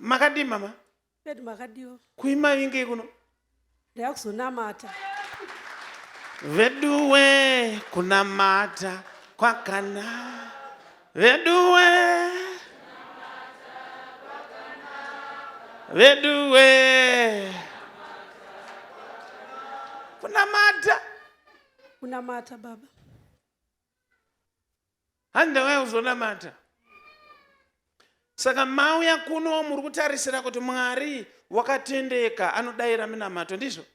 Makadii mama? Pedu makadiwa. Kuima vinge kuno. Ndaya kuzonamata. Veduwe kunamata kwakana. Veduwe. Veduwe. Kunamata. Kunamata baba. Handauya kuzonamata. Saka mauya kuno muri kutarisira kuti Mwari wakatendeka anodaira minamato ndizvo?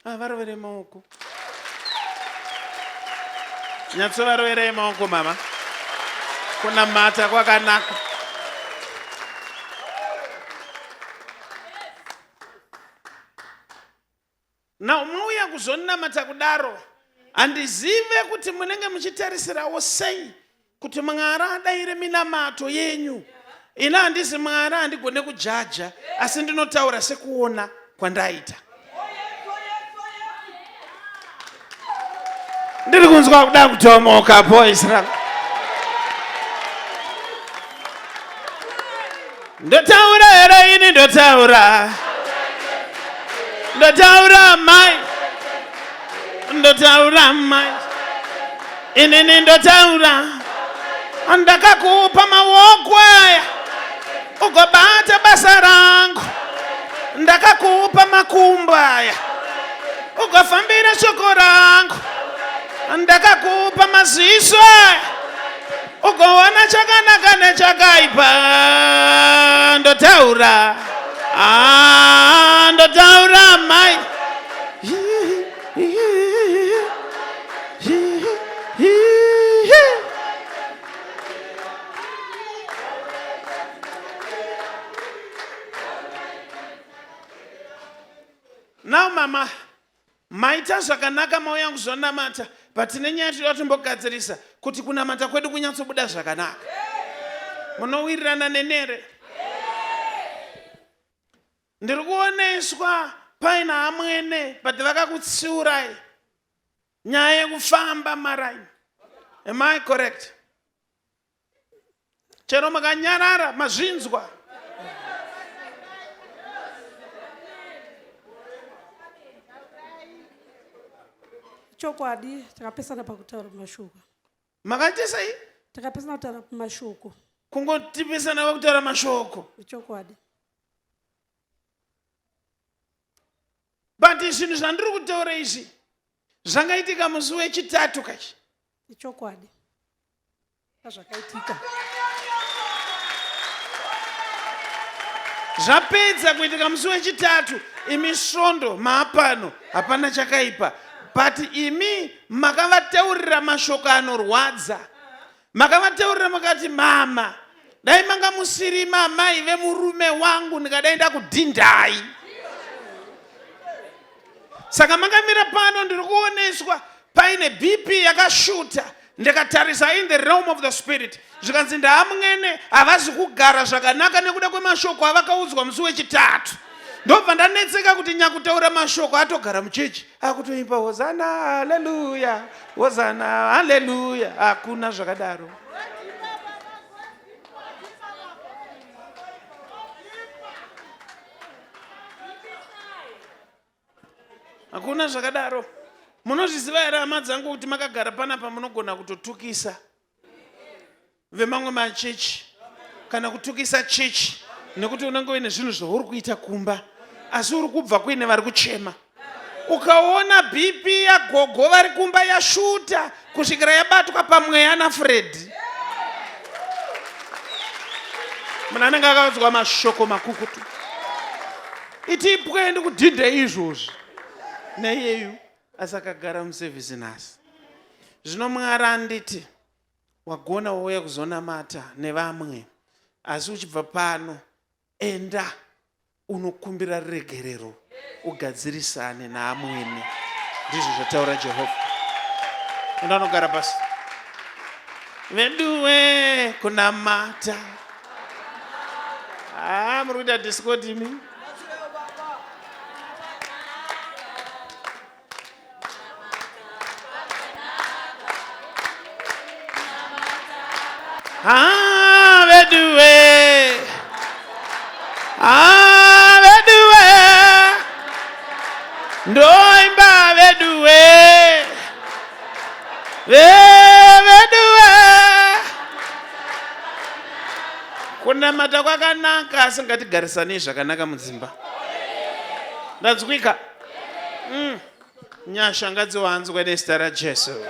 Ah, varoverei maoko. Nyatsovaroverei maoko mama. Kunamata kwakanaka. Now mauya kuzonamata kudaro, handizive kuti munenge muchitarisirawo sei kuti Mwari adaire minamato yenyu. Ini handizi Mwari, handigone kujaja, asi ndinotaura sekuona kwandaita. Ndiri kunzwa kuda kutomoka boys rangu. Ndotaura here ini ndotaura. Ndotaura mai. Ndotaura mai. Inini ndotaura. Ndakakupa maoko aya ugobata basa rangu. Ndakakupa makumbo aya ugofambira shoko rangu. Ndakakupa maziso aya ugoona chakanaka nechakaipa ndotaura ah, ndotaura mai now mama Maita zvakanaka mauya kuzonamata but tine nyaya tinoda timbogadzirisa kuti kunamata kwedu kunyatsobuda zvakanaka. Munowirirana nenere? Ndiri kuoneswa paina amwene but vakakutsiurai nyaya yekufamba maraini. Am I correct? Chero makanyarara mazvinzwa. Chokwadi takapesana pakutaura mashoko. Makaita sei? Takapesana kutaura mashoko. Kungotipesana pakutaura mashoko. Chokwadi. But zvinhu zvandiri kutaura izvi zvangaitika musi wechitatu kachi. Chokwadi. Zvakaitika. Zvapedza kuitika musi wechitatu, imi svondo maapano hapana chakaipa, but imi makavataurira mashoko anorwadza. Makavataurira makati mama, dai manga musiri mamai vemurume wangu ndikadai ndakudhindai. Saka makamira pano, ndiri kuoneswa paine BP yakashuta ndikatarisa in the realm of the spirit zvikanzi ndaamwene havazi kugara zvakanaka nekuda kwemashoko avakaudzwa musi wechitatu ndobva ndanetseka kuti nyakutaura mashoko atogara muchechi akutoimba hozana haleluya hozana haleluya hakuna zvakadaro Hakuna zvakadaro. Munozviziva here hama dzangu kuti makagara panapa munogona kutotukisa vemamwe machechi kana kutukisa chechi nekuti unenge uine zvinhu zvauri kuita kumba asi uri kubva kuine vari kuchema ukaona bp yagogo vari kumba yashuta kusvikira yabatwa pamweya nafredi munhu anenge akaudzwa mashoko makukutu itipwe ndikudhidhe izvozvi naiyeyu asi akagara musevhisi nhasi zvino mwari anditi wagona wouya kuzonamata nevamwe asi uchibva pano Enda unokumbira ruregerero ugadzirisane naamwene. Ndizvo zvataura Jehovha. Enda unogara pasi. Veduwe kunamata. Ah, muri kuita discord imi. Ah, veduwe. Ndoimba veduwe. Veduwe. Kunamata kwakanaka asi ngatigarisanei zvakanaka mudzimba. Ndanzwika. Nyasha ngadziwanzwe nezita raJesu.